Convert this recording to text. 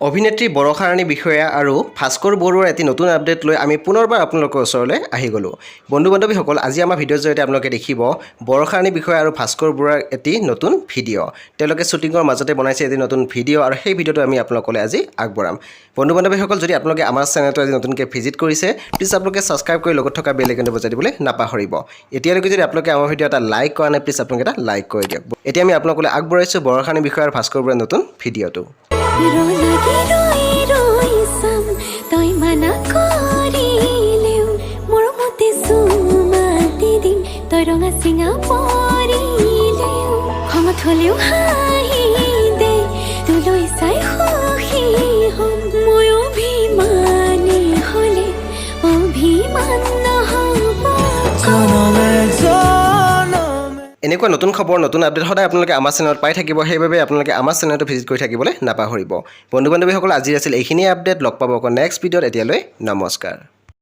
অভিনেত্ৰী বৰষাৰাণী বিষয়া আৰু ভাস্কৰ বৰুৱাৰ এটি নতুন আপডেট লৈ আমি পুনৰবাৰ আপোনালোকৰ ওচৰলৈ আহি গ'লোঁ। বন্ধু বান্ধৱীসকল, আজি আমাৰ ভিডিঅ'ৰ জৰিয়তে আপোনালোকে দেখিব বৰষাৰাণী বিষয়া আৰু ভাস্কৰ বৰুৱাৰ এটি নতুন ভিডিঅ'। তেওঁলোকে শ্বুটিঙৰ মাজতে বনাইছে এটি নতুন ভিডিঅ' আৰু সেই ভিডিঅ'টো আমি আপোনালোকলৈ আজি আগবঢ়াম। বন্ধু বান্ধৱীসকল, যদি আপোনালোকে আমাৰ চেনেলটো আজি নতুনকৈ ভিজিট কৰিছে, প্লিজ আপোনালোকে ছাবস্ক্ৰাইব কৰি লগত থকা বেল আইকনটো বজাই দিবলৈ নাপাহৰিব। এতিয়ালৈকে যদি আপোনালোকে আমাৰ ভিডিঅ' এটা লাইক কৰা নাই, প্লিজ আপোনালোকে এটা লাইক কৰি দিয়ক। এতিয়া আমি আপোনালোকলৈ আগবঢ়াইছোঁ বৰষাৰাণী বিষয়া আৰু ভাস্কৰ বৰুৱাৰ নতুন ভিডিঅ'টো। ৰ লাগি ৰৈ ৰৈ চাম, তই মানা কৰিলেও মৰমতে চুমা দি দিম, তই ৰঙা চিঙা পৰিলেও। খঙত হ'লেও হাঁহি দে, তোলৈ চাই সুখী হ'ম মই। অভিমানী হ'লে অভিমান নহ'ব। জনমে জনমে। এনেকুৱা নতুন খবৰ, নতুন আপডেট সদায় আপোনালোকে আমাৰ চেনেলত পাই থাকিব। সেইবাবে আপোনালোকে আমাৰ চেনেলটো ভিজিট কৰি থাকিবলৈ নাপাহৰিব। বন্ধু বান্ধৱীসকল, আজি আছিল এইখিনিয়ে আপডেট। লগ পাব আকৌ নেক্সট ভিডিঅ'ত। এতিয়ালৈ নমস্কাৰ।